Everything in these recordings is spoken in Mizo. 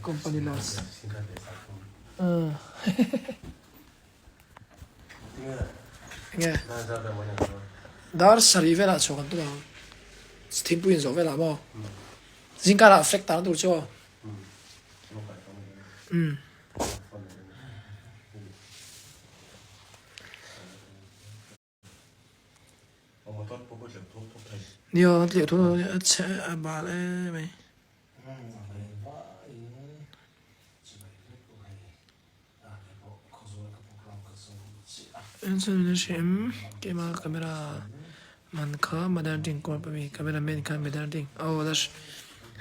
Company loss. Enge? Dar sarih velah chhuah kan tum ang. Thingpui in zawh velah maw? Zingkarah flag tan tur chu aw. Umm. Nia a tleh thung a chhe a bal em mai. Keimah camera man kha mother ding kawr pawh mi camera man kha mother ding aw la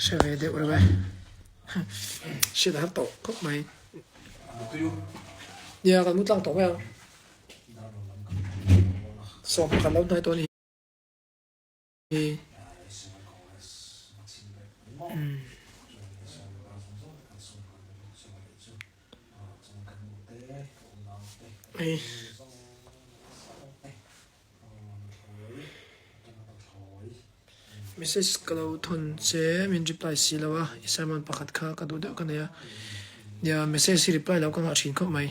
hre ve deuh reuh e hriat a har tawh khawp mai. Nia kan mu tlang tawh mai ang. 10 lo hnai tawh a ni hi. Hei. Message ka lo thawn che min reply si lo a i sermon pakhat kha ka duh deuh ka nei a nia message hi reply lo ka nghah thin khawp mai.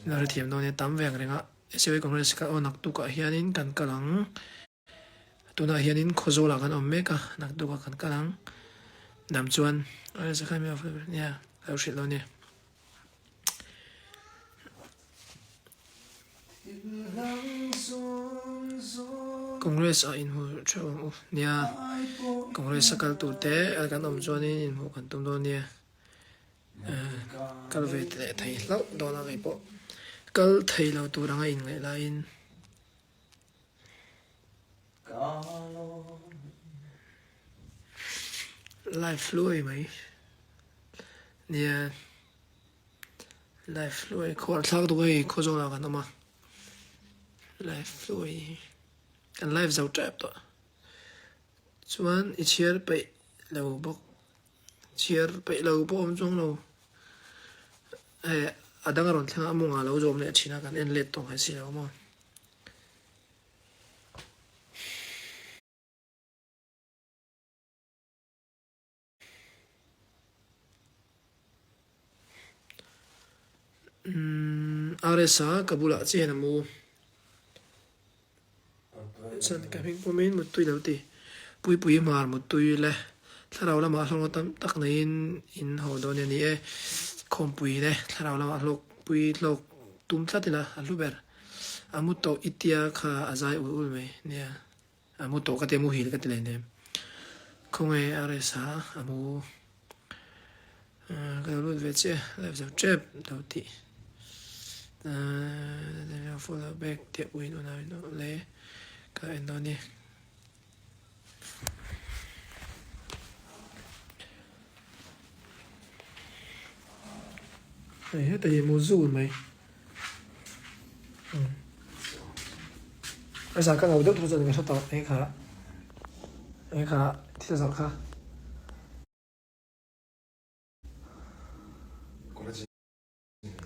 La hrethiam dawn e, tam ve ang reng a. SUA Congress kha aw naktukah hianin kan kal ang. Tunah hianin Khawzawlah kan awm mek a, naktukah kan kal ang. Dam chuan nia ka lo hrilh dawn e. Congress ah inhmu theuh ang u. Nia, Congress a kal tur te kan awm chuanin inhmuh kan tum dawn nia. Kal ve leh thei hlauh dawn a kei pawh kal thei lo tur anga inngaih laiin live hluai mai nia live hluai khuar thlak duh hei khawzawl ah kan awm a live hluai hi kan live zo tep tawh chuan i chhiar peih lo bawk. Chhiar peih lo pawh awm chuang lo. Hei a dang a rawn thleng a, a mawngah lo zawm leh thin a, kan en let tawh ngai si lo maw. Umm RS-a ka bulah chiah hian a mu. Chuan ka hming pawmin muttui lo ti. Puipui hmar muttui le. Thlarau lamah hlawkna tam tak neiin in haw dawn a ni e. Khawmpui le thlarau lamah hlawkpui hlawk tum tlat ila a hlu ber. A mu tawh i tia kha a zai ul ul mai nia. A mu tawh ka ti a muhil ka ti leh nem. Khawnge RS-a a mu. Ka lo lut ve chiah a, live zo tep lo tih follow back teh uin unau in awm le ka en dawn ni. Hei heta hi mu zul mai. A zah ka lo deuh thu chuan ka hre tawh eng kha eng kha thil zawrh kha.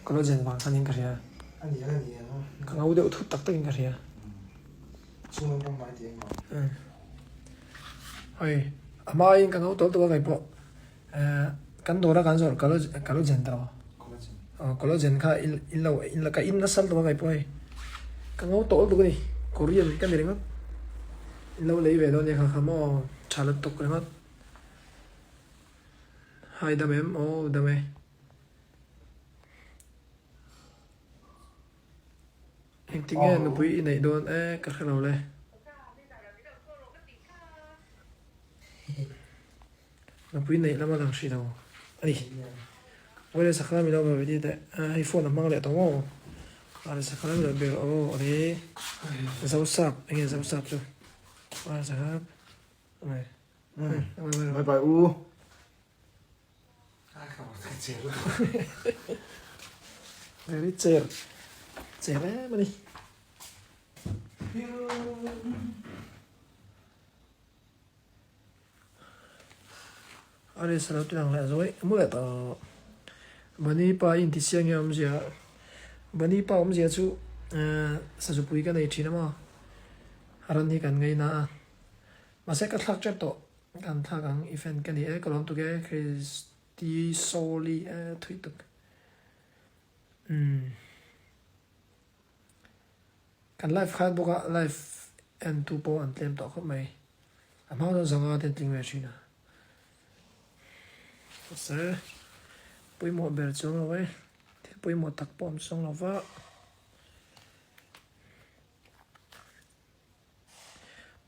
Collagen vang khan in ka hria. Ka ngo deuh thut tak tak in ka hria. Hei a hma in ka ngo tawlh tawlh a kei pawh kan dawr a kan zawrh collagen ta maw collagen kha in lo ka in nasa lutuk a kei pawh hei ka ngo tawlh lutuk a ni Korean ka ni ringawt in lo lei ve dawn nia kha kha maw tha lutuk ringawt. Hai dam em? Aw dam e. Engti nge nupui i neih dawn e ka hre lo le. Nupui neih lama lang hrih lo a ni. Awle sakha mi lo be ve tih teh. Hei phone a hmang leh tawh maw? Awle sakha mi lo be rawh aw awle. Zosap enge zosap chu? Awle sakha. Bye bye u. Very cher. Cher em ani. Are salo tilang leh zawi mu leh tawh. Bani pa in ti siang nge awmzia. Bani pa awmzia chu sazupui ka nei thin a maw. Ran hi kan ngaina a. Mahse ka thlak tep tawh. Kan thlak ang i fan ka ni e ka lawm tuk e Chris. Ti sawli e thui tuk. Umm. Kan live khat bawk a, live en tu pawh an tlem tawh khawp mai. A hma chuan zanga te an tling ve thin a. Sir, pawimawh ber chuang lo e. Thil pawimawh tak pawh awm chuang lo va.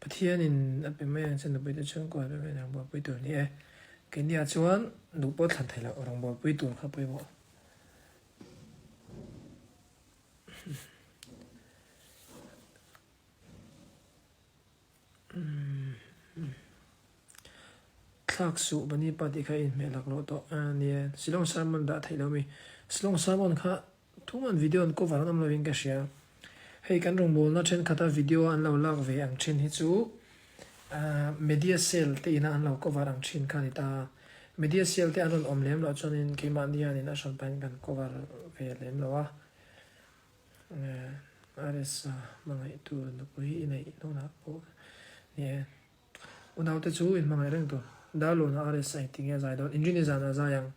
Pathianin a pe mai ang che nupuite chhungkua a pe mai ang rawngbawlpui tur ni e. Keini ah chuan duh pawh thlan theih loh rawngbawlpui tur kha pawimawh. Thlak suh Bani pa tih kha i inhmeh laklawh tawh a nia. Shillong Sermon dah theih lo mi. Shillong Sermon kha Tungan video an cover an awm lovin ka hria. Hei kan rawngbawlna thenkhat a video an lo lak ve ang thin hi chu media cell te ina an lo cover ang thin kha a ni ta. Media cell te an rawn awm lem loh chuanin keimahni hianin a hran pahin kan cover ve lem lo a. RS-a hmangaihtu nupui i neih hnunah pawh ni e. Unaute chu in hmangaih reng tur. Darlawn a RS a inti nge a zai dawn. Inrini zan a zai ang.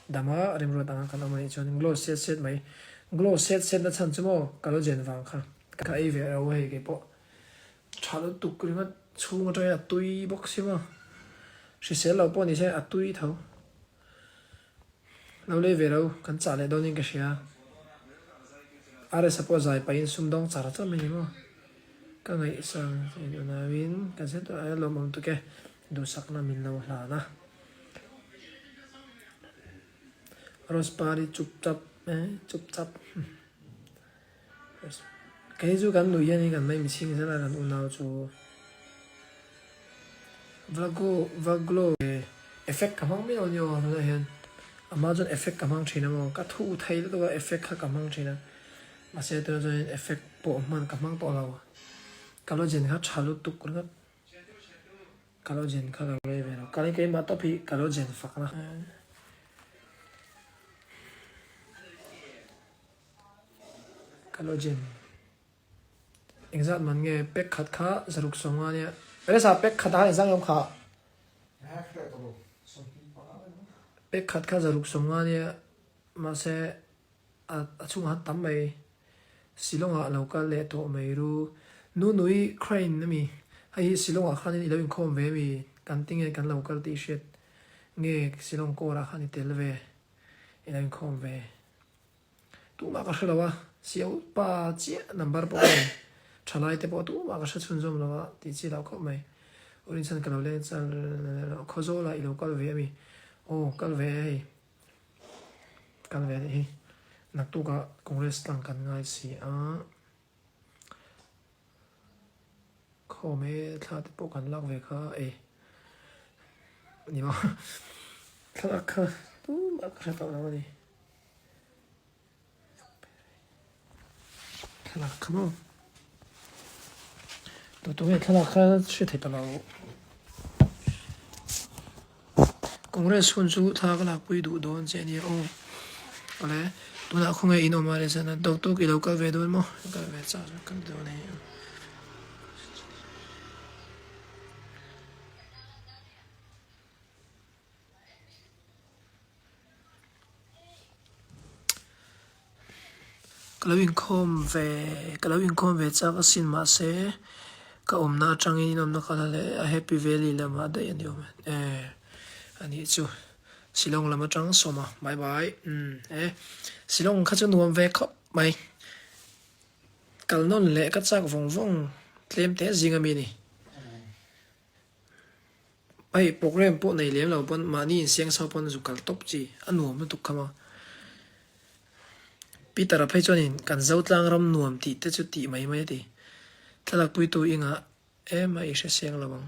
Dama remruat anga kan awm a nih chuan glow set set mai. Glow set set na chhan chu maw ka lo jen vang kha. Ka ei ve ro hei kei pawh. Tha lutuk ringawt chhung atang hian a tui bawk si maw. Hrisel lo pawh ni se a tui tho. Lo lei ve ro kan chah leh dawnin ka hria. RS a pawh zai pahin sumdawng char char mai ni maw? Ka ngaihsang che in unauin ka zet a lawmawm tuk e, duhsakna min lo hlan a. Rose pari chup chap e chup chap. Kei chu kan nuih hian kan mai mihring zel a kan unau chu. Vago vaglo effect ka hmang miau ania aw tunah hian a hma chuan effect ka hmang thin a maw ka thu thei lutuk a effect kha ka hmang thin a mahse tunah chuan effect pawh hman ka hmang tawh lo collagen kha tha lutuk ringawt collagen kha ka rei ve lo ka keimah tawp hi collagen fak na. Collagen. Engzat man nge pack khat kha zaruk 50 ania. Resa pack khat ah engzat nge awm kha? Pack khat kha zaruk 50 ania mahse a a chhungah han tam mai. Shillong ah lo kal leh tawh mai ru. Nunui Crane ami hei hi Shillong ah khanin i lo inkhawm ve ami kan ti nge kan lo kal tih hriat nge Shillong kawr ah khan i tel ve i lo inkhawm ve. Tumah ka hre lo a, Siau pa chiah number pawh ka nei. Thalai te pawh tumah ka hre chhunzawm lo a tih chi loh khawp mai. Urinchhan ka lo leng chal Khawzawl ah i lo kal ve ami? Aw kal ve e hei. Kal ve anih hi. Naktuk ah Congress tlang kan ngai si a. Khawm e thla te pawh kan lak ve kha e. Ni maw thlalak kha tumah ka hre tawh lo a ni. Thlalak kha maw tu tu nge thlalak kha hre thei ta lo. Congress hun chu thla ka lakpui duh dawn che ania aw. Awle tunah khawnge in awm a Rizan a Doctor i lo kal ve dawn maw? Kal ve chak chu kal dawn e. Ka lo inkhawm ve ka lo inkhawm ve chak asin mahse ka awmna atangin in awmna ka la leh a Happy Valley lamah daih a ni awm e a nih chu Shillong lam atang sawma bye bye umm e Shillong kha chu nuam ve khawp mai kal nawn leh ka chak vawng vawng tlem te zing ami a ni. Hei program pawh nei lem lo pawn mahni insiang sau pawn zu kal tawp chi a nuam lutuk kha maw. Peter-a phei chuanin kan Zotlang ram nuam tih te chu tih mai mai a ti. Thlalakpuitu i ngah em a i hre siang lo ang.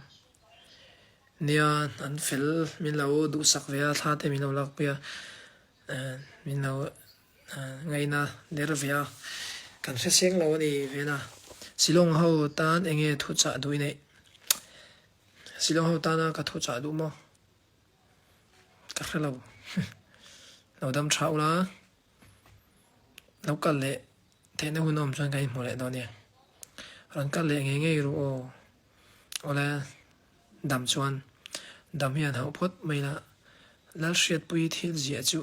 Nia an fel min lo duhsak ve a thla te min lo lakpui a min lo ngaihna der ve a kan hre seng lo a ni vena. Shillong ho tan enge thuchah duh i neih? Shillong ho tana ka thuchah duh maw? Ka hre lo. Lo dam tha ula, lo kal leh theihna hun a awm chuan kan inhmu leh dawn nia. Rawn kal leh ngei ngei ru aw. Awle dam chuan dam hian hauh phawt mai la. Lalhriatpuii thil ziah chu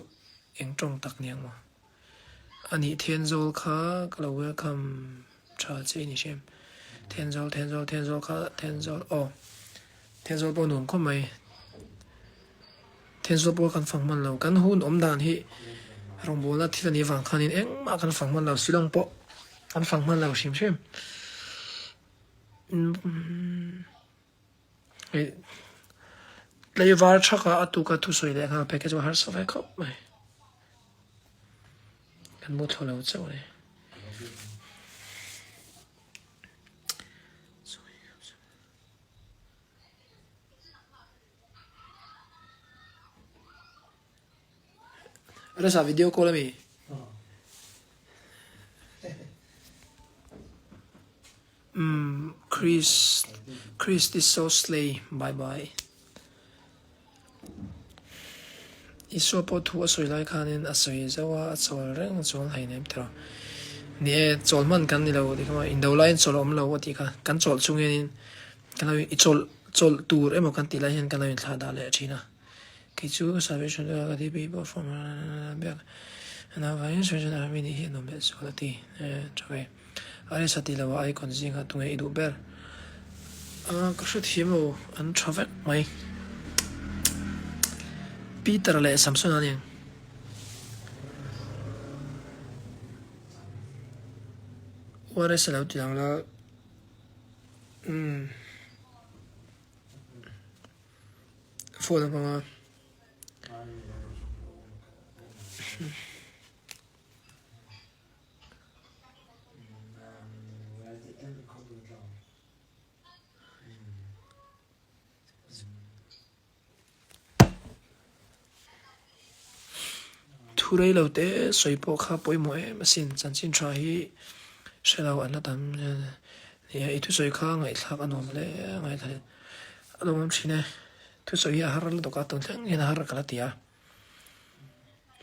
eng tawng tak ni ang maw? A nih Thenzawl kha ka lo welcome tha che i ni hrem. Thenzawl, Thenzawl, Thenzawl kha Thenzawl aw Thenzawl pawh nuam khawp mai. Thenzawl pawh kan fang hman lo. Kan hun awm dan hi rawngbawlna thil a nih avang khanin engmah kan fang hman lo. Shillong pawh kan fang hman lo hrim hrim. Tleivar thaka a tuka thusawi leh nghal phei kha chu a harsa ve khawp mai. Kan mu thlu lo chauh a ni. Rasa video call ami? Umm Chris Chris is so slay bye bye. Isua pawh thu a sawi lai khanin a sawi zauh a, a chawl reng chuan hei nem tiraw. Ni e, chawl hman kan ni lo tih kha maw, indo laiin chawl a awm lo a tih kha. Kan chawlh chung hianin kan lo i chawlh chawlh tur emaw kan tih lai hian kan lo inthlah dah leh thin a. Kei chu salvation chu ka DP pawh form biak na vangin salvation army nih hi a nuam leh zual a ti tha ve. Arisa tih loh ah icon zingah tunge i duh ber? A ka hrethiam lo an tha vek mai. Peter leh Samson an eng. URS a lo ti ang la umm. Phone a hmang a. Thu rei lo te sawi pawh kha pawimawh em asin chanchin tha hi hre lo an la tam nia i thusawi kha ngaihthlak a nuam hle a ngaihthlak a nuam thin e thusawi hi a har lutuk a tun thleng hian a har ka la ti a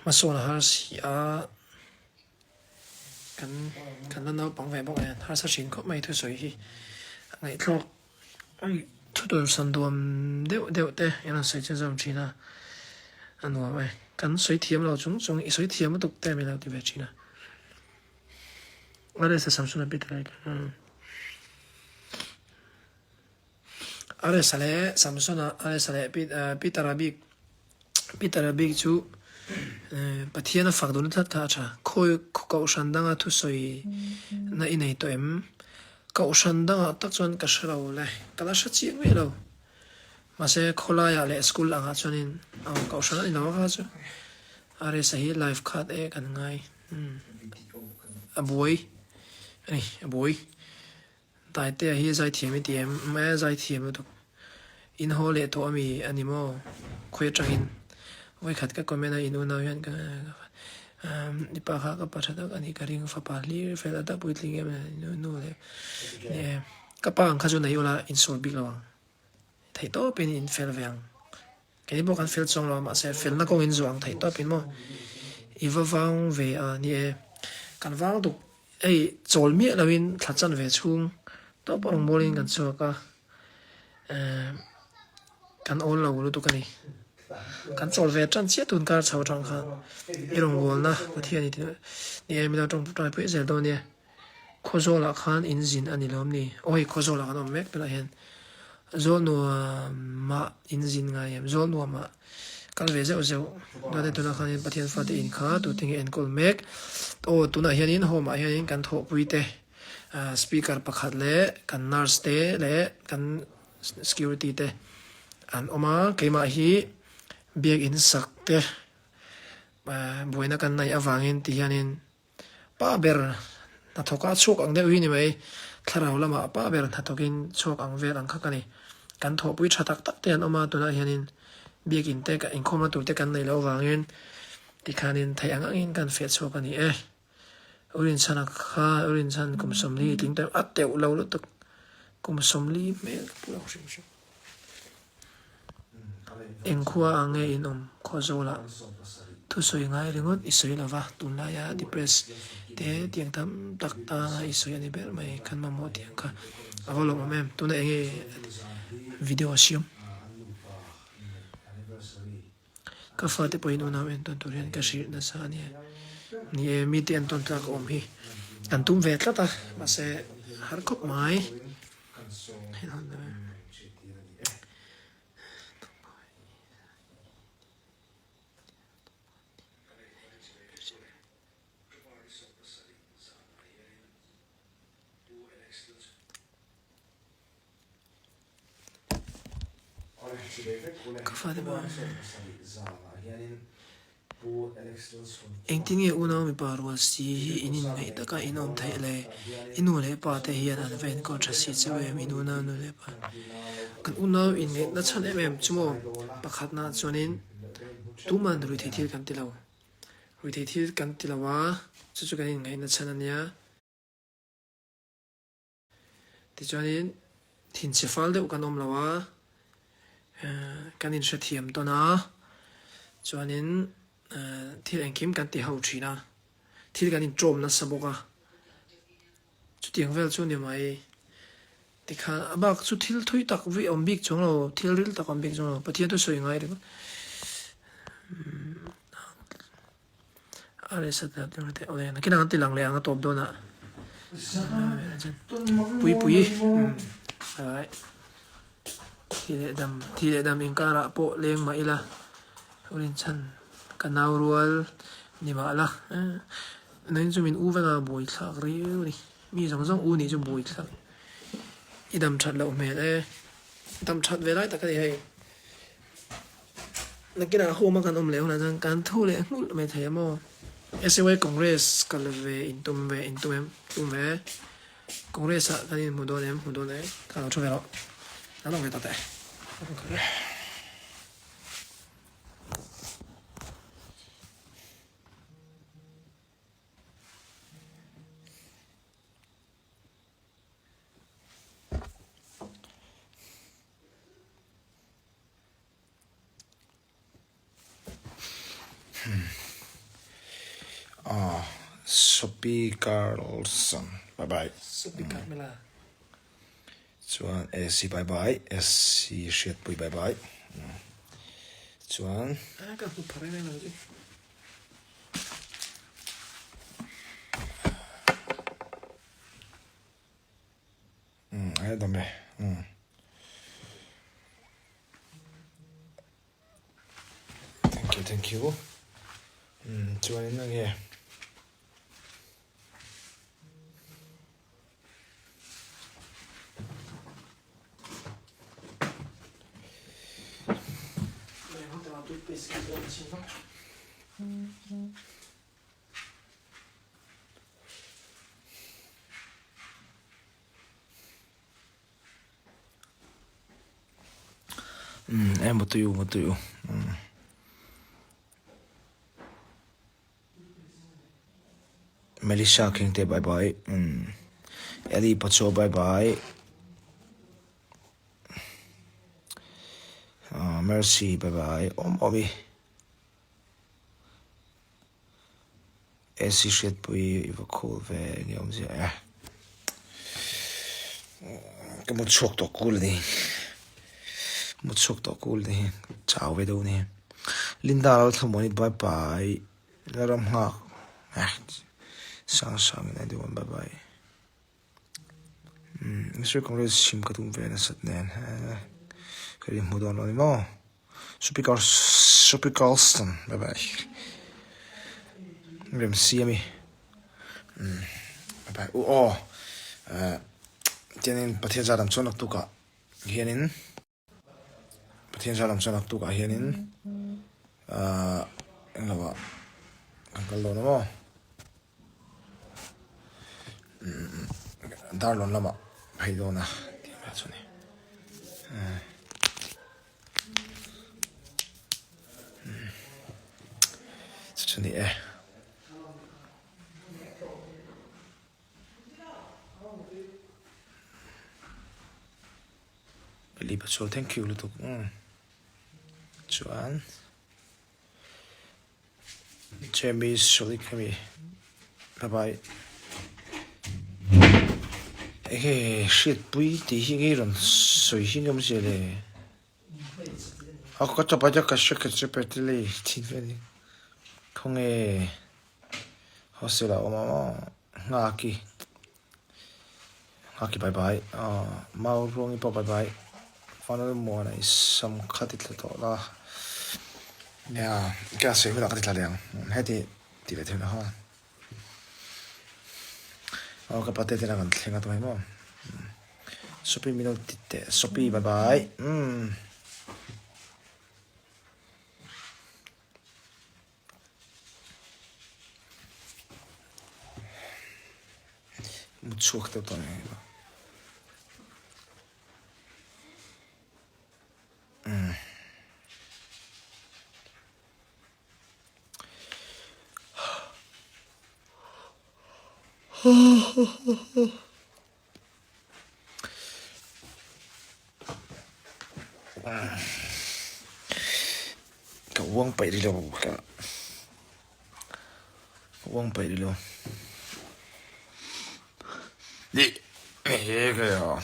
hmasawn a har si a kan kan la naupang ve bawk nen harsa thin khawp mai thusawi hi a ngaihthlak Thu tawlsan duam deuh deuh te in rawn sawi chhunzawm thin a, a nuam e. Kan sawi thiam lo chung chung i sawi thiam lutuk te min lo ti ve thin a. Aresa Samsona Peter ai kha. Aresa leh Samsona Aresa leh Peter-a bik Peter-a bik chu Pathian a fak dun tlat kha a tha. Khawi kohhran danga thusawi na i nei tawh em? Kohhran dangah tak chuan ka hre lo le, ka la hre chiang miah lo. Mahse khawlaiah leh school angah chuanin aw kohhran a ni lo a kha chu. Aresa hi live khat e kan ngai. A buai a ni, a buai. Taitea hi zaithiam i ti em? Umm e, zaithiam lutuk. In haw leh tawh ami a ni maw? Khawi atangin vawikhat ka comment a in unau hian ka i pa kha ka pa tha tak a nih ka ring fapa hlir fel a tak puitling em a nu leh ni e ka pa ang kha chu nei ula insual bik lo ang theih tawpin in fel ve ang keini pawh kan fel chuang lo a mahse felna kawng in zuah ang theih tawpin maw i va vang ve a ni e kan vang tuk hei chawl miah loin thla chan ve chhung tawp a rawngbawlin kan chhuak a. Emm kan awl lo lutuk a ni. Kan chawl ve tan chiah tun kar chho atang khan i rawngbawlna Pathian i ni e milo tawng taipui zel dawn nia. Khawzawlah khan in zin a ni lawm ni? Aw hei Khawzawlah kan awm mek tunah hian Zawlnuamah in zin ngai em? Zawlnuamah kal ve zeuh zeuh dawt e tunah khanin Pathian fate in kha tute nge enkawl mek? Aw tunah hianin home ah hianin kan thawhpui te Speaker pakhat leh kan nurse te leh kan security te an awm a, keimah hi biakinn sak te buaina kan neih avangin ti hianin pa ber hnathawka chhuak ang deuh hi ni mai, thlarau lamah pa ber hnathawkin chhuak ang vel ang kha ka ni. Kan thawhpui tha tak tak te an awm a, tunah hianin biakinn te inkhawmna tur te kan neih loh avangin tikhanin theih ang angin kan feh chhuak a ni e. Urinchhana kha Urinchhan kum 40 i tling tawh a teuh lo lutuk kum 40 hmel ka pu lo hrim hrim. Eng khua ah nge in awm Khawzawlah thusawi ngai ringawt i sawi lova tunlaia depress te tiang tam tak tana i sawi a ni ber mai kan mamawh tiang kha a va lawmawm em tuna enge video a siam. Ka fate pawhin unau entawn tur hian ka hrilh nasa a nia. Ni e, mite entawn tlak a awm hi kan tum ve tlat a, mahse har khawp mai. Ka fate pawh Engtin nge unau mipa rual si hi in inngaih taka in awm theih le? I nu leh pa te hian an va enkawl tha si cheu em? In unau nu leh pa Kan unau inngaihna chhan em em chu maw? Pakhatna chuanin tuman ruithei thil kan ti lo. Ruithei thil kan ti lo a, chu chu kan inngaihna chhan a nia. Tichuanin thinchhe fal deuh kan awm lo a, kan inhrethiam tawn a, chuanin thil engkim kan ti ho thin a, thil kan inṭawm nasa bawk a, chutiang vel chu ni mai. Tikhan a bak chu thil thui tak vui awm bik chuang lo, thil ril tak awm bik chuang lo, Pathian thusawi ngai ringawt. A reh sat lat ringawt e. Awle nakin ang ti lang leh ang a tawp dawn ah. Pui pui. Ai. Thi leh dam, thi leh dam inkar ah pawh leng mah ila. Urin chhan ka nau rual ni mah la. Nain chu min u vek a buai thlak riau a ni. Mi zawng zawng u nih chu buai thlak. I dam that loh hmel e. Dam that ve lai tak a ni hei. Nakinah home a kan awm leh hunah chuan kan thu leh nghulh mai thei a maw? SAY Congress kal ve intum ve intum em? Tum ve. Congress ah kan inhmu dawn em? Hmu dawn e. Ka lo thu ve rawh. Lo lang ve ta teh. Ah, Sophie Carlson. Bye bye. Sophie Carmela. Chuan AC bye bye. SC Hriatpui bye bye. Chuan. Ah, ka hmu phar em em ang chu. Umm a dam e umm thank you thank you umm chuanin enge Umm e mutui u mutui u umm. Melissa Khengte bye bye umm Ellie Pachuau bye bye ah Mercy bye bye awm awm i. AC hriatpui i va khawl ve eng nge awmzia e. Ka mu chhuak tawh kul a ni. Mu chhuak tawh kul a ni. Chau ve deuh a ni. Linda lo thlamuan i bye bye. La ram nghak. Eh sang sang in a duh ang bye bye. Mister Congress chhim ka tum ve nasat nen ka rin hmu dawn lo ni maw Sophie Sophie Carlston bye bye rem siam i bye bye u aw tianin Pathian zat ang chuan naktukah hianin Pathian zat ang chuan naktukah hianin ahh englo ah kan kal dawn a maw. Darlawn lamah phei dawn a tih vel chu a ni. Chu chu ni e. Eli Pachuau thank you lutuk chuan. Jamie Sulik hemi bye enge hriatpui tih hi ngei rawn sawi hi ngam zia le. A ka chapa cha ka hre ka che petili thin ve ni. Khawnge hostel ah awm a maw Nghaki Nghaki bye bye Mau Ruangi pawh bye bye Vanal Muana i sam kha ti thla tawh la Nia ka sawi hunah ka ti thla leh ang heti ti leh theih ha Aw ka pate ten a kan thleng a tawh hi maw Sophie min lo ti teh Sophie bye bye umm. Mu chhuak deuh tawh eng emaw. Umm. Ka uang paih rih lo ka uang paih rih lo ih he ka ya.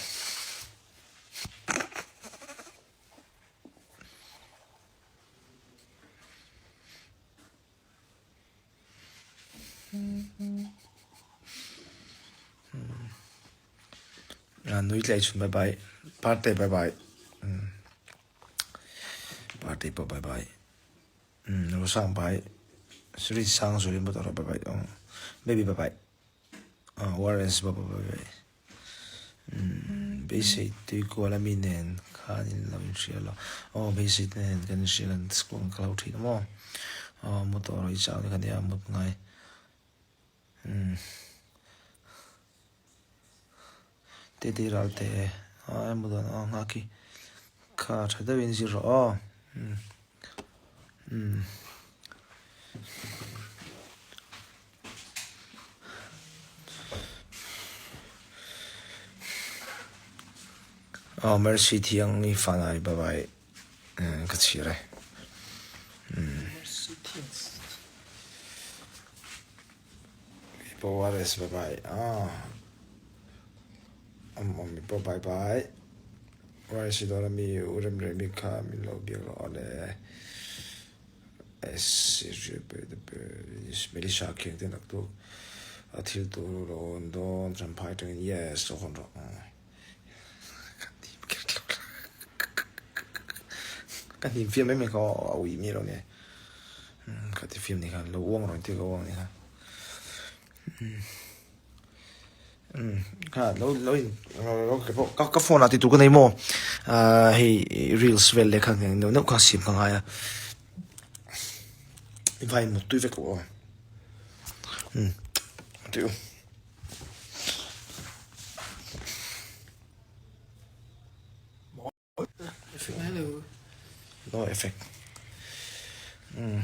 Nui tlai chhun bye bye Parte bye bye Parte pawh bye bye Rosang bye Rin sang Zulin pawh bye bye Baby bye bye Warrens pawh bye bye Beisei tui kual a mi nen khan in lo inhria lo aw beisei te nen kan inhria kan school kan kal ho thin a maw aw motor i chau ni kha nia mut ngai umm tete ral te a mu dawn a nghak hi kha tha deuhin zir rawh aw umm umm. Aw Mercy thiang i fanai bye bye ka chhir e. Ipo Wallace bye bye ah awm awm ipo bye bye Wallace i dawn ami u rem rem i kha min lo biak rawh awle. Melissa khiang te naktuk a thil tur rawn dawn champhai atangin yes lo hawn rawh ka hnim fiam em em kha a ui mi lo nia ka ti fiam ni khan lo uang rawn ti ka uang ni khan. Kha lo lo in ka ka phone ah ti tur ka nei maw ah hei reels vel leh kha neuh neuh kha siam ka ngai a i vai mut tui vek aw um tih u. No effect. Mm.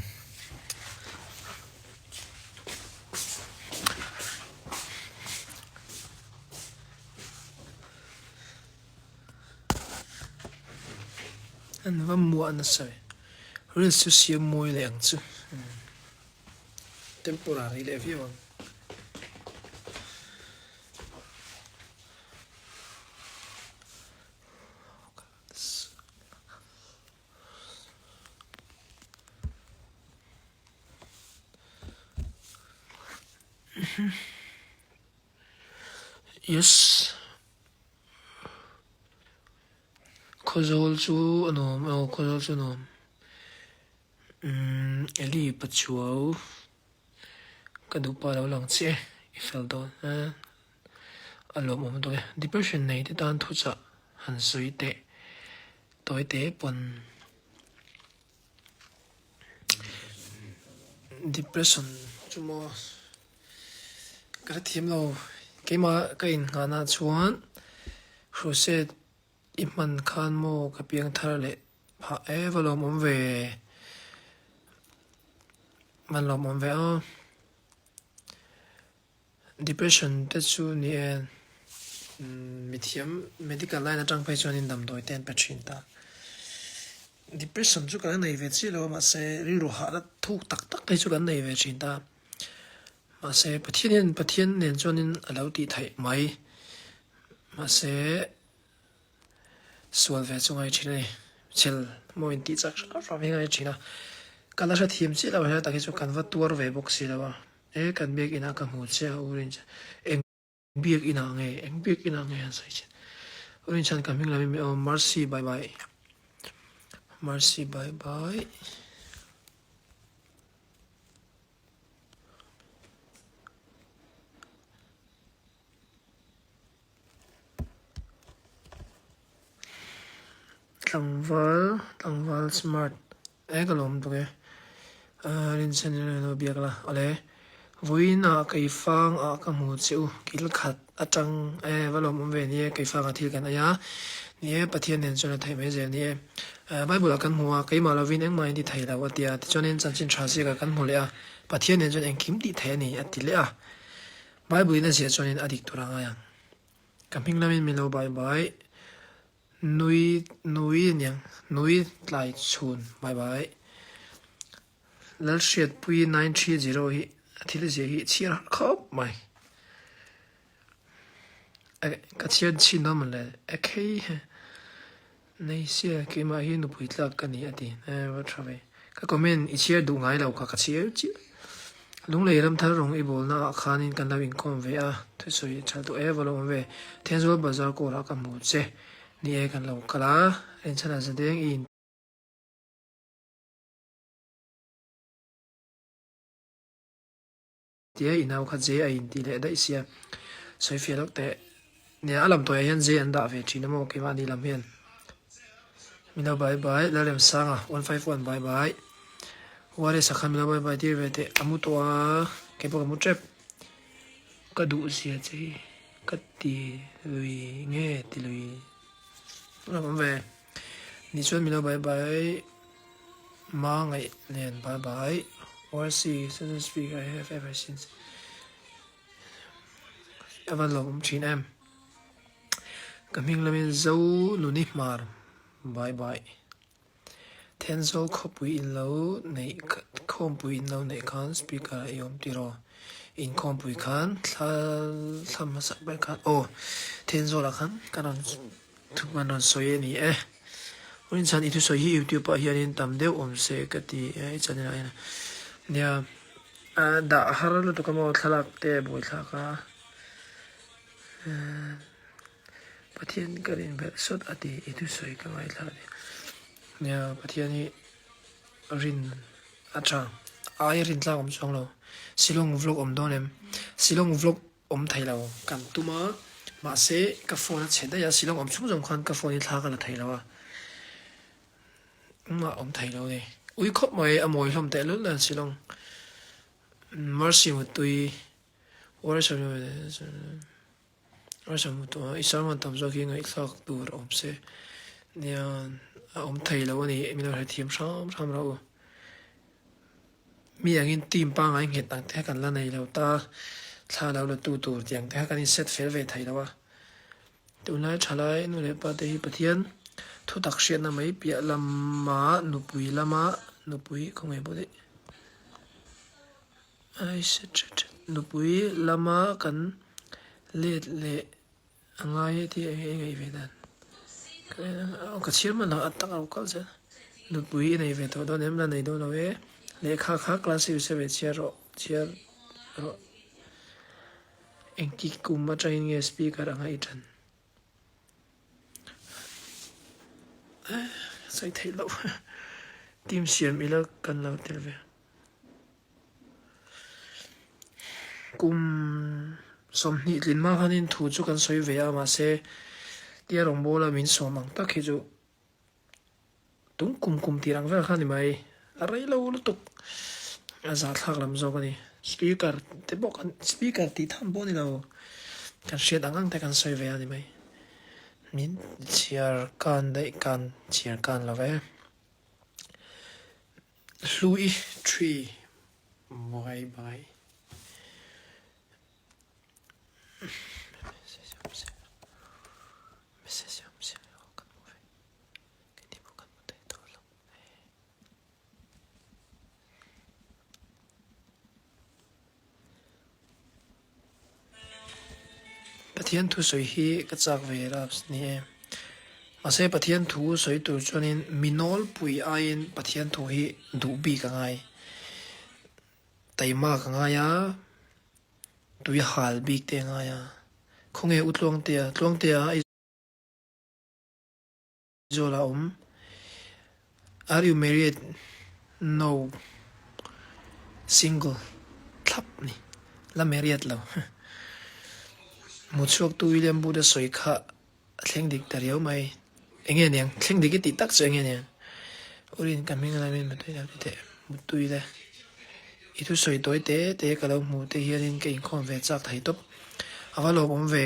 An va muah nasa ve. Reels chu siam mawi leh ang chu. Temporary leh viau ang. Yes. Khawzawl chu a nuam aw khawzawl chu a nuam. Umm Eli Pachuau ka duhpa lo lang chiah e i fel dawn e. A lawmawm dawk e. Depression nei te tan thuchah han sawi teh tawi te pawn depression chu maw ka hrethiam lo keimah ka innghahna chuan crusade i hman khan maw ka piang thar leh phah e va lawmawm ve va lawmawm ve a. Depression te chu ni e, mithiam medical line atang phei chuanin damdawi te an pe thin ta. Depression chu kan nei ve chiah lo a mahse rilru hahna thuk tak tak te chu kan nei ve thin ta. Mahse Pathian hian Pathian nen chuanin a lo tih theih mai. Mahse sual ve chu ngai thin a ni. Chhel maw intih chak hram hram hi ngai thin a, ka la hrethiam chiah lo helai tak hi chu kan va tuar ve bawk si lo a, e kan biak inah ka hmu che a u Rinchhan, eng biak inah nge, eng biak inah nge han sawi chin, u Rinchhan ka hming lam in aw Mercy bye bye, Mercy bye bye. Tlangval tlangval smart e ka lawm tuk e Rinchhan in a lo biak la awle vawiin ah keifang ah ka hmu che u kil khat atang e va lawm awm ve ni e keifang ah thil kan ei a ni e Pathian nen chuan a theih mai zel ni e Bible ah kan hmu a keimah lovin engmah in ti thei lo a ti a tichuanin chanchin tha ziakah kan hmu leh a Pathian nen chuan engkim tih theih a ni a ti leh a Bible in a ziah chuanin a dik tur a ngai ang. Ka hming lamin min lo bai bai. Nui nui aniang nui tlai chhun bai bai. Lalhriatpui 930 hi a thil ziah hi chhiar har khawp mai. Ka chhiar chhin dawn mawn le. Ekhei he. Nei sia, keimah hi nupui tlak ka ni a ti. Eh, va tha ve. Ka comment i chhiar duh ngai lo kha ka chhiar chiah. Lunglei ramthar rawng i bawlna ah khanin kan lo inkawm ve a, thusawi tha duh e, va lo awm ve. Thenzawl bazar kawrah ka hmu che. Ni e, kan lo kal a, Rinchhana zadeng i in. Tia i nau kha J a in tih leh daih sia sawi fiah lawk teh. Nia a lam tawiah hian J an dah ve thin a maw keimahni lam hian. Milo bye bye Lalremsanga 151 bye bye. Waresa khan milo bye bye tir ve teh a mu tawh a keipawh ka mu tep. Ka duh zia che hi ka ti lui nge ti lui lam awm ve. Ni chuan milo bye bye. Ma ngaih nen bye bye Warsi sudden speak I have ever since A va lawm awm thin em. Ka hming lamin Zo Nuni Hmar bye bye. Thenzawl khawpui in lo neih khawmpui in lo neih khan speaker a i awm tiraw. Inkhawmpui khan thla thla hmasak ber khan aw Thenzawlah khan ka rawn Thu kan rawn sawi a ni e. Rinchhan i thusawi hi youtube ah hianin tam deuh awm se ka ti e i channel ah hian. Nia dah har lutuk a maw thlalak te buaithlak a. Pathian ka rin belh sawt a ti i thusawi ka ngaithla a ni. Nia Pathian hi rin a tha. Ai rin tlak awm chuang lo. Shillong vlog awm dawn em? Shillong vlog Awm thei lo kan tum a, mahse ka phone a chhe daih a, Shillong awm chhung zawng khan ka phone hi thla ka la thei lo a, engmah awm thei lo ni. Ui khawp mai a mawi hlawm teh lul nen Shillong Mercy Mutui Mercy Mutui i sermon tam zawk hi ngaihthlak tur awm se nia a awm thei lo a ni, min lo hrethiam hram hram rawh u. Mi angin team pangngai nghet ang te kha kan la nei lo ta, thla lo la tu tur tih ang te kha kan inset fel ve thei lo a. Tunlai thalai nu leh pa te hi Pathian thutak hriatna mai piah lama nupui lama nupui khawngaih pawh daih ai set thet thet nupui lama kan let leh A ngai e tih eng nge i ve dan? Ka chhiar hman lo a tak lo kal zel. Nupui i nei ve tawh dawn em? La nei dawn lo e. Lehkha kha class i usa ve chhiar rawh chhiar rawh. Engtik kum atangin nge speaker anga i tan? Sawi theih loh. Team siam ila kan lo tel ve. Kum 20 tlin hma khanin thu chu kan sawi ve a, mahse tia rawngbawla min sawm ang tak hi chu tung kum kum tir ang vel kha a ni mai, a rei lo lutuk a zahthlak lam zawk a ni. Speaker te pawh kan speaker tih tham pawh a ni lo, kan hriat ang ang te kan sawi ve a ni mai. Min chhiar kan daih kan chhiar kan lo ve. Hlui tree bye bye. Pathian thusawi hi ka chak ve raps ni e. Mahse Pathian thu sawi tur chuanin mi nawlpui aiin Pathian thu hi duh bik a ngai. Taima ka ngai a, tui hal bik te a ngai a. Khawnge U Tluangtea? Tluangtea Aizawl ah a awm. Are you married? No. Single. Thlap ni. La married lo. Hmuchhuaktu William Booth a sawi kha A thleng dik ta riau mai. Enge niang? Thleng dik i tih tak chu enge niang? Urin ka hming lamin mutui lo ti teh. Mutui le. I thusawi tawi te te ka lo hmu te hianin ka inkhawm ve chak thei tawp. A va lawmawm ve.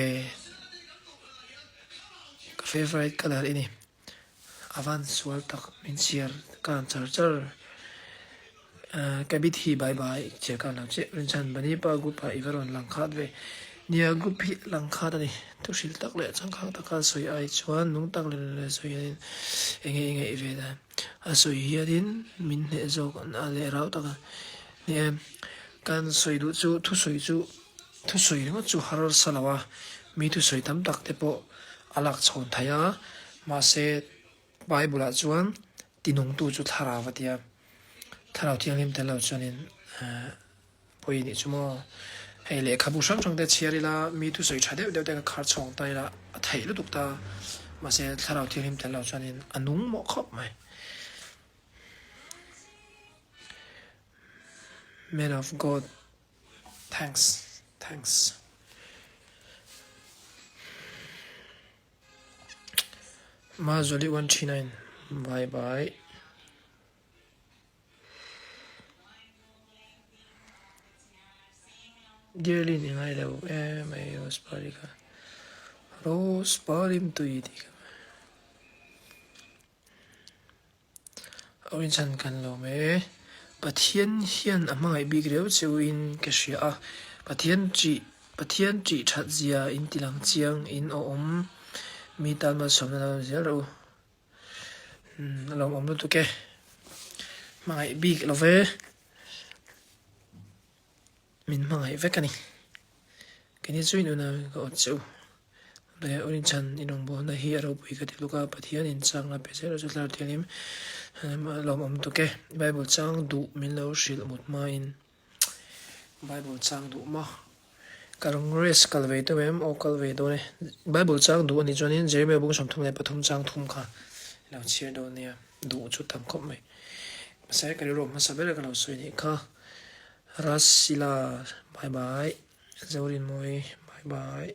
Ka favourite colour i ni. A van sual tak min chhiar kan char char. Ka bit hi bai bai che ka lo che rinchhan bani pa group ah i va rawn lang khat ve. Nia group hi lang khat a ni. Thu hrilh tak leh changkang taka sawi ai chuan nung tak leh leh sawi hianin enge i ngaih ve dan a sawi hianin min hneh zawk a leh rau tak a ni em. Kan sawi duh chu thu sawi chu thu sawi ringawt chu harsa lo a, mi thu sawi tam tak te pawh a lak chhawn thei a, mahse Bible ah chuan tinungtu chu thlarau a ti a, thlarau thianghlim tel lo chuanin pawi nih chu maw. Hei lehkhabu hrang hrang te chhiar ila mi thusawi tha deuh deuh te ka khar chhawng ta ila a theih lutuk ta, mahse thlarau thianghlim tel lo chuanin a nung mawh khawp mai. Man of God. Thanks. Thanks. Mazoli 139 bye bye. Dearly ni ngai lo e mai Rose Pari kha. Rose Pari tui ti kha. Awin chhan kan lawm e. Pathian hian a hmangaih bik reuh che u in ka hria a, Pathian ṭih Pathian ṭih ṭhat zia in ti lang chiang in aw awm mi tan malsawmna lo zel rawh u. A lawmawm lutuk e. Hmangaih bik lo ve. Min hmangaih vek a ni. Keini chu in unau in ka awt che u. Leh Urinchhan in rawngbawlna hi a ropui ka ti luk a, Pathian in changna pe zel chu tlar thianghlim lawmawm tuk e. Bible chang duh min lo hrilh mut hmain Bible chang duh maw? Congress kal ve deuh em? Aw kal ve dawn e. Bible chang duh a nih chuanin Jeremiah bung 33 chang thum kha i lo chhiar dawn nia. Duh chu tam khawp mai. Mahse ka rilru hmasa ber ka lo sawi nih kha. Rasila bye bye Zorinmawi bye bye.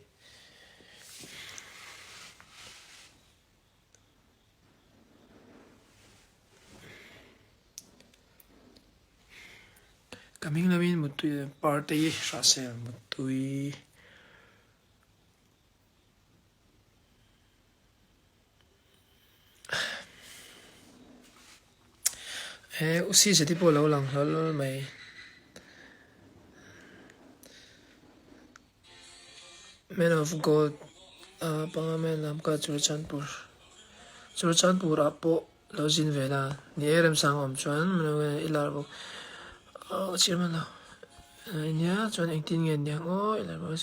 Ka hming lamin muttui partei hrahsel muttui. He u si zeti pawh a lo lang hlawl mai. Man of God a panga man lam ka Churachandpur Churachandpur ah pawh lo zin ve la ni e remsang awm chuan i lar bawk a chhiar hman lo nia chuan engtin nge niang aw i lar bawk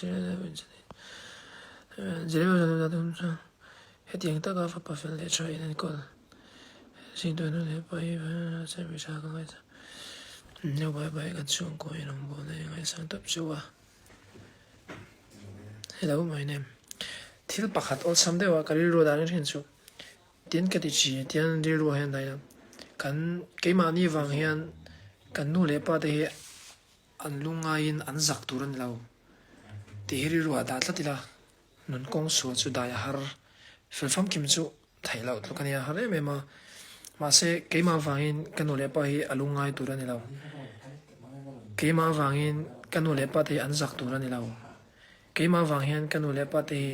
a Hetiang taka fapa fel leh tha in enkawl zingtu nu leh pa hi service a ka ngaihsak lo bai bai kan chhungkaw in rawngbawlna hi ngaihsang tawp chu a. Hello my name thil pakhat awlsam deuh a ka rilru dan in hrin chu tin ka ti chi tian rilru ah hian dah ila kan keimahni vang hian kan nu leh pa te hi an lungaiin an zak tur a ni lo tih hi rilru ah dah tlat ila. Nun kawng sual chu dai a har fel famkim chu theih loh tluk a nia har em em a, mahse keimah avangin ka nu leh pa hi a lungngai tur a ni lo. Keimah avangin ka nu leh pa te hi an zak tur a ni lo. Keimah avang hian ka nu leh pa te hi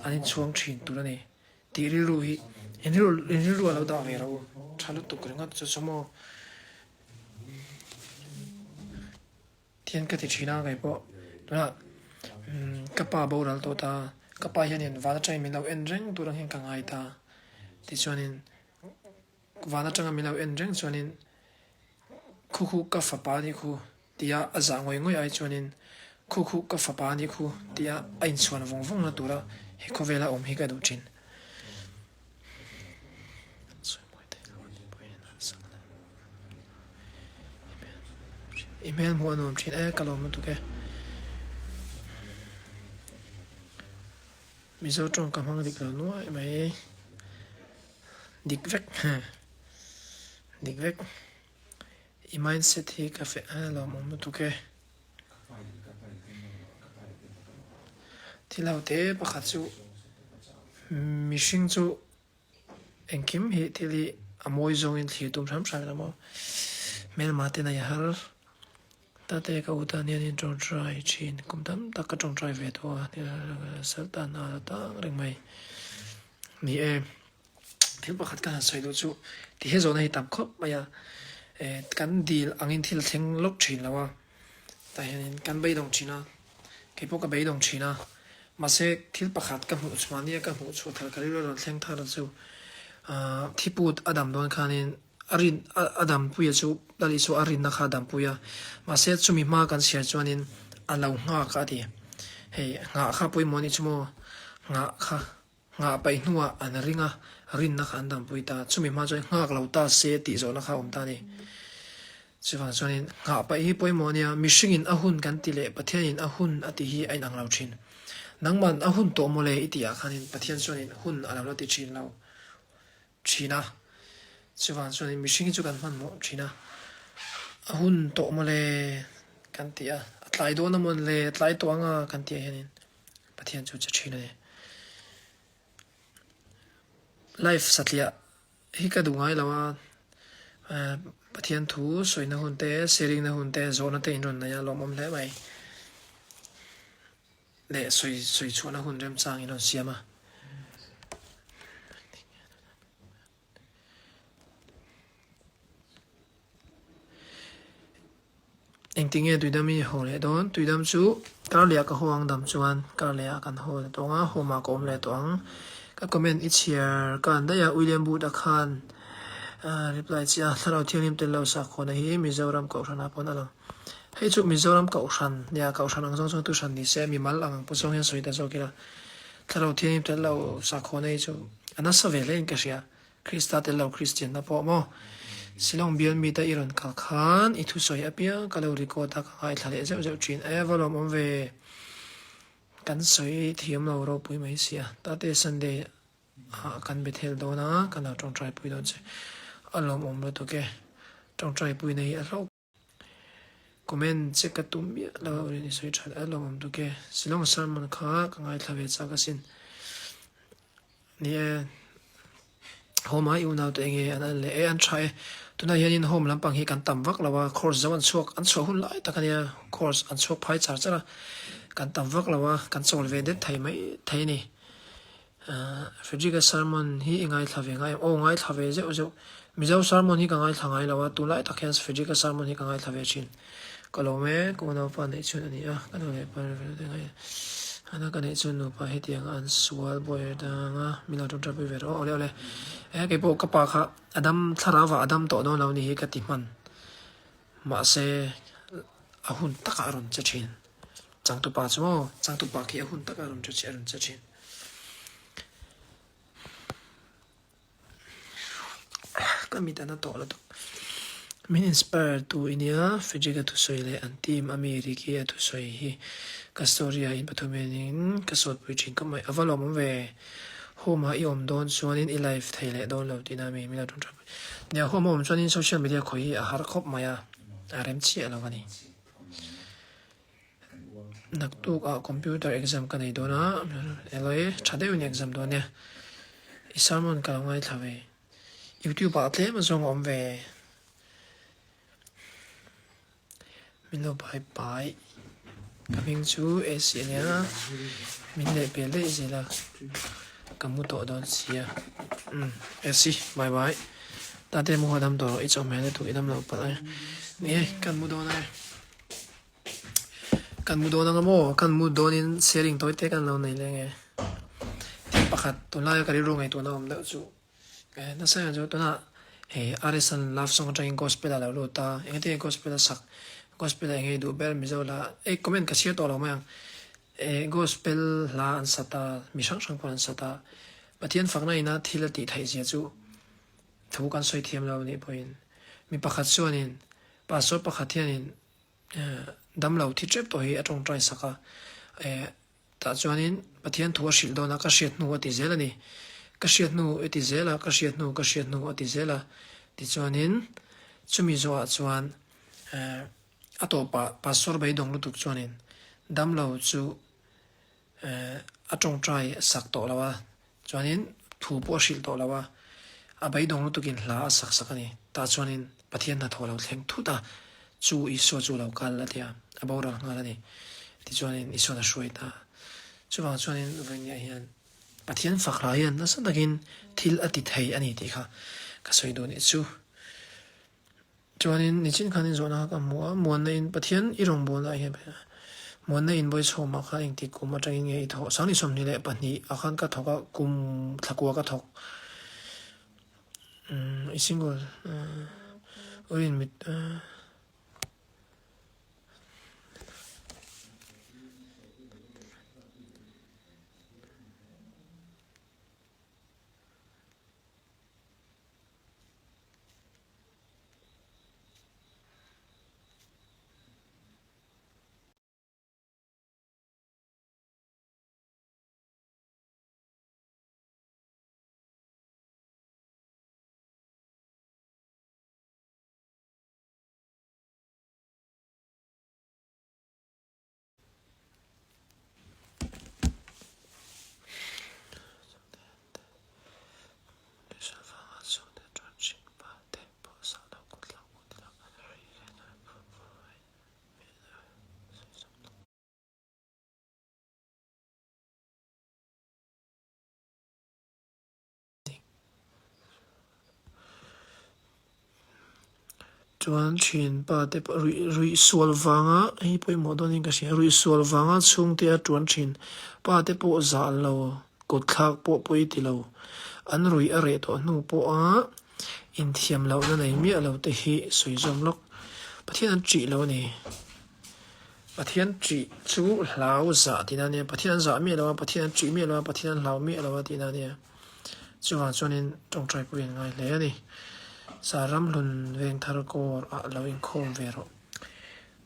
an inchhuang thin tur a ni tih rilru hi in rilru a lo dah ve rawh u. Tha lutuk ringawt chu chu maw. Thian ka ti thin a kei pawh tunah ka pa boral tawh ta, ka pa hianin van atangin min lo en reng tur ang hian ka ngai ta tichuanin van atanga min lo en reng chuanin khu khu ka fapa nih khu tia a zah ngawih ngawih ai chuanin khu khu ka fapa nih khu tia a inchhuan vawng vawng na tura he khawvela awm hi ka duh thin. I hmel hmuh a nuam thin e, ka lawm lutuk e. Mizo tawng ka hmang dik lo nuai mai. Dik vek. Dik vek. I mindset hi ka feh a lawmawm lutuk e. Thil ho te pakhat chu mihring chu Engkim hi thil hi a mawi zawngin thlir tum hram hram ila maw? Hmelma ten a i har. Tate ka u tan hian in tawngtai thin, kum tam tak ka tawngtai ve tawh a, Saltan a la tang reng mai. Ni e, thil pakhat ka han sawi duh chu ti he zawhna hi tam khawp mai a, kan dil angin thil thleng lawk thin lo a, tah hianin kan beidawng thin a. Kei pawh ka beidawng thin a, mahse thil pakhat ka hmuh chhuah nia ka hmuh chhuah thar ka rilru a rawn thleng thar chu ahh thiput a dam dawn khanin a rin a dampuia chu Lali chu a rinna kha a dampui a, mahse chumi hma kan chhiar chuanin a lo nghak a ti. Hei nghah kha pawimawh a nih chu maw? Nghah kha. Nghah paih hnuah an ring a, rinna kha an dampui ta. Chumi hma chuan nghak lo ta se tih zawhna kha a awm ta a ni. Chuvang chuanin nghah paih hi pawimawh a nia, mihringin a hun kan ti leh Pathianin a hun a tih hi a inang lo thin. Nangman a hun tawh mawle i tih ah khanin Pathian chuanin hun a lo la ti thin lo thin a. Chuvang chuanin mihring hi chu kan hmanhmawh thin a, a hun tawh mawle kan ti a, a tlai dawn a mawn le, a tlai tawh anga kan tih ah hianin Pathian chu che thin a ni. Life satliah hi ka duh ngai lo a, Pathian thu sawina hun te, sharing na hun te, zawhna te in rawn nei a lawmawm hle mai. Leh sawi sawi chhuahna hun remchang in rawn siam a. Engtin nge Tuidam i haw leh dawn? Tuidam chu kar leh ah ka haw ang dam chuan kar leh ah kan haw leh tawh ang a, home ah ka awm leh tawh ang. Ka comment i chhiar ka an daih a, William Booth-a khan reply chiah a, Thlarau Thianghlim tel lo sakhawnna hi Mizoram Kohhran ah pawn a lang. Hei chu Mizoram Kohhran nia, Kohhran ang zawng zawng tu hran ni se, mimal ang ang pawh zawng hian sawi ta zawk ila. Thlarau Thianghlim tel lo sakhawnna hi chu a nasa ve hle in ka hria. Krista tel lo Kristianna pawh maw? Shillong bial meet a i rawn kal khan i thusawi apiang ka lo record a ka ngaithla leh zeuh zeuh thin. E va lawm awm ve. Kan sawi thiam lo ropui mai sia. Tate Sunday ah kan Bethel dawn a, kan lo tawngtai pui dawn che. A lawm awm lutuk e. Tawngtai puina hi a hlauh. Comment che ka tum miah lo a rin i sawi that a lawmawm tuk e. Shillong sermon kha ka ngaithla ve chak asin. Ni e, home ah i unau te enge an an leh e an tha e. Tunah hianin home lampang hi kan tam vak lo a, course zo an chhuak an chhuah hun lai tak ania, course an chhuak phai char char a, kan tam vak lo a, kan chawl ve det thei mai thei a ni. Frederick-a sermon hi i ngaithla ve ngai em? Aw ngaithla ve zeuh zeuh. Mizo sermon hi ka ngaithla ngai lo a, tunlai tak hian Frederick-a sermon hi ka ngaithla ve thin. Ka lawm e, ka unaupa neih chhun a ni a, ka nu leh pa te ngai ana ka neih chhun nupa hetiang an sual buai dang a, min lo ṭawngṭai pui ve rawh. Awle awle, e keipawh ka pa kha a dam thlarau ah a dam tawh dawn lo ni hi ka ti hman. Mahse a hun takah a rawn che thin. Changtupa chu maw? Changtupa khi a hun takah a rawn che a rawn che thin. Ka mit a na tawh lutuk. Min inspire tu i nia, Frederick a thusawi leh an team a mi Ricky a thusawi hi ka story ah in pathumin in ka sawtpui thin khawp mai. A va lawmawm ve. Home ah i awm dawn chuanin i live thei leh dawn lo tihna mi min lo ṭawngṭai pui. Nia home a awm chuanin social media khawi hi a har khawp mai a, a rem chiah lo a ni. Naktuk ah computer exam ka nei dawn a, Eloy tha deuhin exam dawn nia. I sermon ka lo ngaithla ve. YouTube ah tlem a zawng a awm ve. Min lo bai bai. Ka hming chu AC a nia, min leh pel daih zel a, ka mu tawh dawn sia. Umm AC bye bye. Tate mu hahdam tawh rawh i chawhmeh lutuk i dam loh palh a. Ni e, kan mu dawn e. Kan mu dawn anga maw? Kan mu dawnin sharing tawi te kan lo nei leng e. Thil pakhat tunlaia ka rilru ngaihtuahna awm deuh chu eh nasa hian chu tunah hei RSN love song atangin gospel a lo lut a, engati nge gospel a sak, gospel ah enge i duh ber Mizo hla eh comment ka chhiar tawh lo mai ang eh gospel hla an sat a, mi hrang hrang pawh an sat a, Pathian fakna ina thil a tih theih zia chu thu kan sawi thiam lo nih pawhin mi pakhat chuanin pastor pakhat hianin. Damlo thi tep tawh hi a tawngtai sak a. Tah chuanin Pathian thu a hrilh dawn a, ka hriat hnu a ti zel a ni. Ka hriat hnu i ti zel a, ka hriat hnu, ka hriat hnu a ti zel a. Tichuanin chumi zawhah chuan a tawpah Pastor beidawng lutuk chuanin damlo chu a tawngtai sak tawh lo a, Chuanin thu pawh a hrilh tawh lo a, a beidawng lutukin hla a sak sak a ni. Tah chuanin Pathian hnathawh lo thleng thut a, chu Isua chu lo kal a ti a, a boral nghal a ni. Tichuanin Isua'n a hruai ta. Chuvang chuanin vawinia hian Pathian fak hla hian nasa takin thil a ti thei a ni tih kha ka sawi duh nih chu. Chuanin nichin khanin zawhna kha ka hmu a, Muanna in Pathian i rawngbawlna ah hian Muanna in Bawichhawmah khan engtik kum atangin nge i thawh? 2022 ah khan ka thawk a, kum thlakua ka thawk. I single urin mit. Chuan thianpa te pawh ruih ruih sual vanga hei pawimawh dawnin ka hria ruih sual vanga chhungte a tuan thin pa te pawh zah lo kut thlak pawh pawi ti lo an ruih a reh tawh hnu pawha inthiam lohna nei miah lo te hi sawi zawm lawk Pathian an ṭih lo a ni Pathian ṭih chu hlau zah tihna a nia Pathian an zah miah lo a Pathian an ṭih miah lo a Pathian an hlau miah lo a tihna a nia. Chuvang chuanin tawngtai pawh in ngai hle a ni. Sa Ramhlun Vengthar Kawr ah lo inkhawm ve rawh.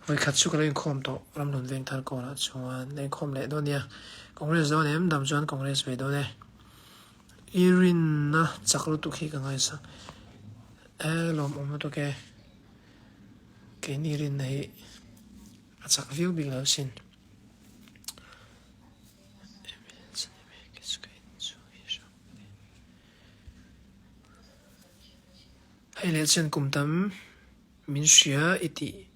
Vawikhat chu ka lo inkhawm tawh Ramhlun Vengthar Kawr ah chuan la inkhawm leh dawn nia. Congress dawn em? Dam chuan Congress ve dawn e. I rinna chak lutuk hi ka ngaisa e lawmawm lutuk e. Keini rinna hi a chak viau bik lo sin. Hei leh chuan kum tam min hria i tih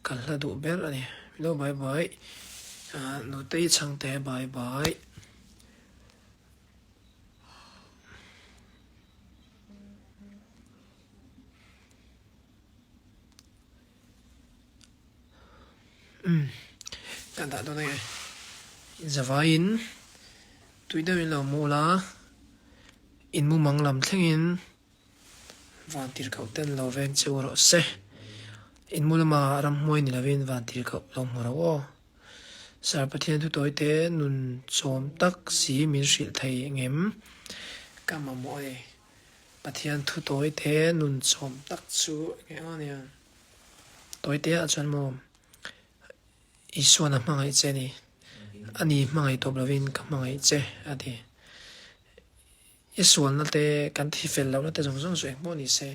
ka hla duh ber a ni. Hello bye bye Nutei chhangte bye bye. Umm ka dah dawn ange zavaiin tui deuhin lo mu la in mumang lam thlengin van tirhkoh ten lo veng cheu rawh se in mu lama ramhmuai ni lovin van tirhkoh lo hmu rawh aw Sir Pathian thu tawi te nun chawm tak si min hrilh thei ngem ka mamawh a ni Pathian thu tawi te nun chawm tak chu eng eng a nia. Tawite ah chuan maw Isuan a hmangaih che a ni. A ni hmangaih tawp lovin ka hmangaih che a ti. I sualna te kan thi fel lohna te zawng zawng chu engpawh ni se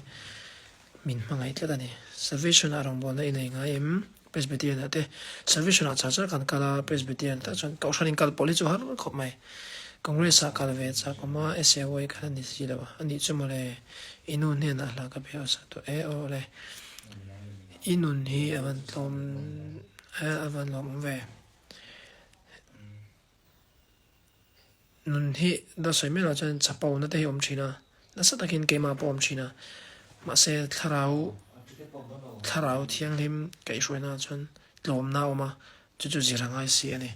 min hmangaih tlat a ni. Salvation ah rawngbawlna i nei ngai em? Presbyterian ah te Salvation ah char char kan kal a, Presbyterian tak chuan Kohhran in kal pawlh hi chu har khawp mai. Congress ah kal ve chak awm a, SAY kha la ni si lo a, a nih chu mawle i nu hnenah hla ka pe awsa tawh e aw le. I nun hi a van tlawm a van lawmawm ve. Nun hi dawt sawi miah loh chuan chapo na te hi awm thin a, nasa takin keimah pawh awm thin a, mahse thlarau thlarau thianghlim kaihhruaina ah chuan tlawmna a awm a, chu chu zir a ngai si a ni.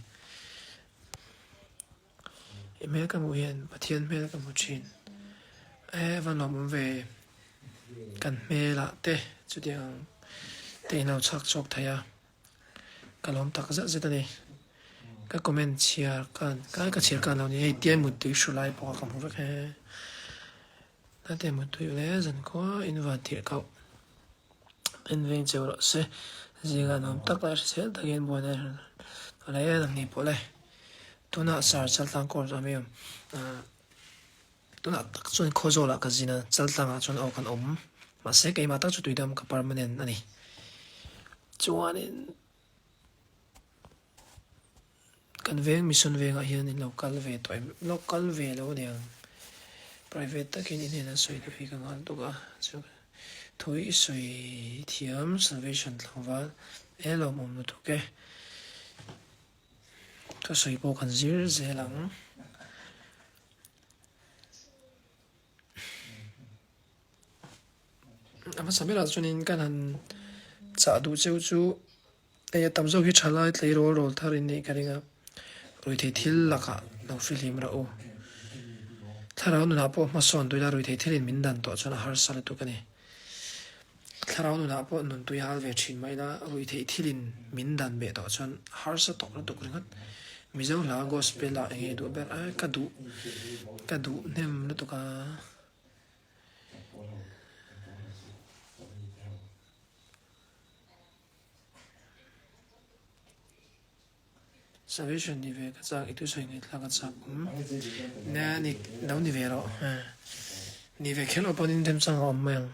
I hmel ka hmuh hian Pathian hmel ka hmu thin. E va nuam awm ve kan hmelah te chutiang ang te in lo chhak chhuak thei a. Ka lawm tak zet zet a ni. Ka comment chhiar kan ka ka chhiar kan lo ni hei tiai muttui hru lai pawh ka hmu vek he. Nate muttui ule zan khua in van tirh kauh. En veng cheu rawh se. Zingah nuam tak leh hrisel takin buaina a lei a ni pawh le. Tunah Sir Chaltlang Corps a mi awm. Tunah tak chuan Khawzawlah ka zin a, Chaltlangah chuan aw kan awm. Mahse keimah tak chu tuidam ka permanent a ni. Chuanin kan veng mission vengah hian in lo kal ve tawh em? Lo kal ve lo aniang. Private takin in hnenah sawi duh hi ka nghal tuk a. Chu thu i sawi thiam salvation tlangval e lawmawm lutuk e. Thusawi pawh kan zir zel ang. A hmasa berah chuanin kan han chah duh cheu chu hei a tam zawk hi thalai tleirawl rawl thar in nih ka ring a, ruithei thil lakah lo fihlim rawh u. Thlarau nunah pawh hmasawn tuila ruithei thilin min dan tawh chuan a harsa lutuk a ni. Thlarau nunah pawh nun tui hal ve thin mai ila, ruihtheih thilin min dan beh tawh chuan harsa tawk lutuk ringawt. Mizo hla gospel ah enge duh ber a, ka duh ka duh hnem lutuk a. Salvation ni ve ka chak i thusawi ngaihthlak a chak awm. Nia ni lo ni ve rawh. Ni ve kher loh pawhin remchang a awm mai ang.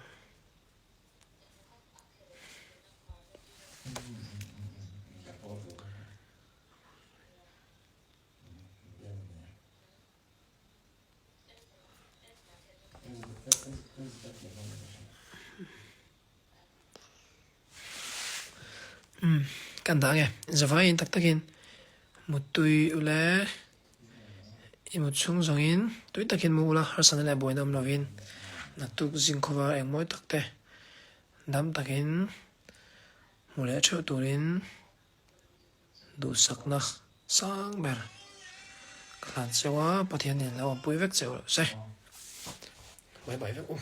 Umm kan dah ange zavaiin tak takin muttui ule i mut chhung zawngin tui takin mu ula harsatna leh buaina awm lovin naktuk zingkhawva engmawi tak te dam takin hmu leh theuh turin duhsakna sang ber ka hlan cheu a Pathian nen lo awmpui vek cheu rawh se bye bye vek u.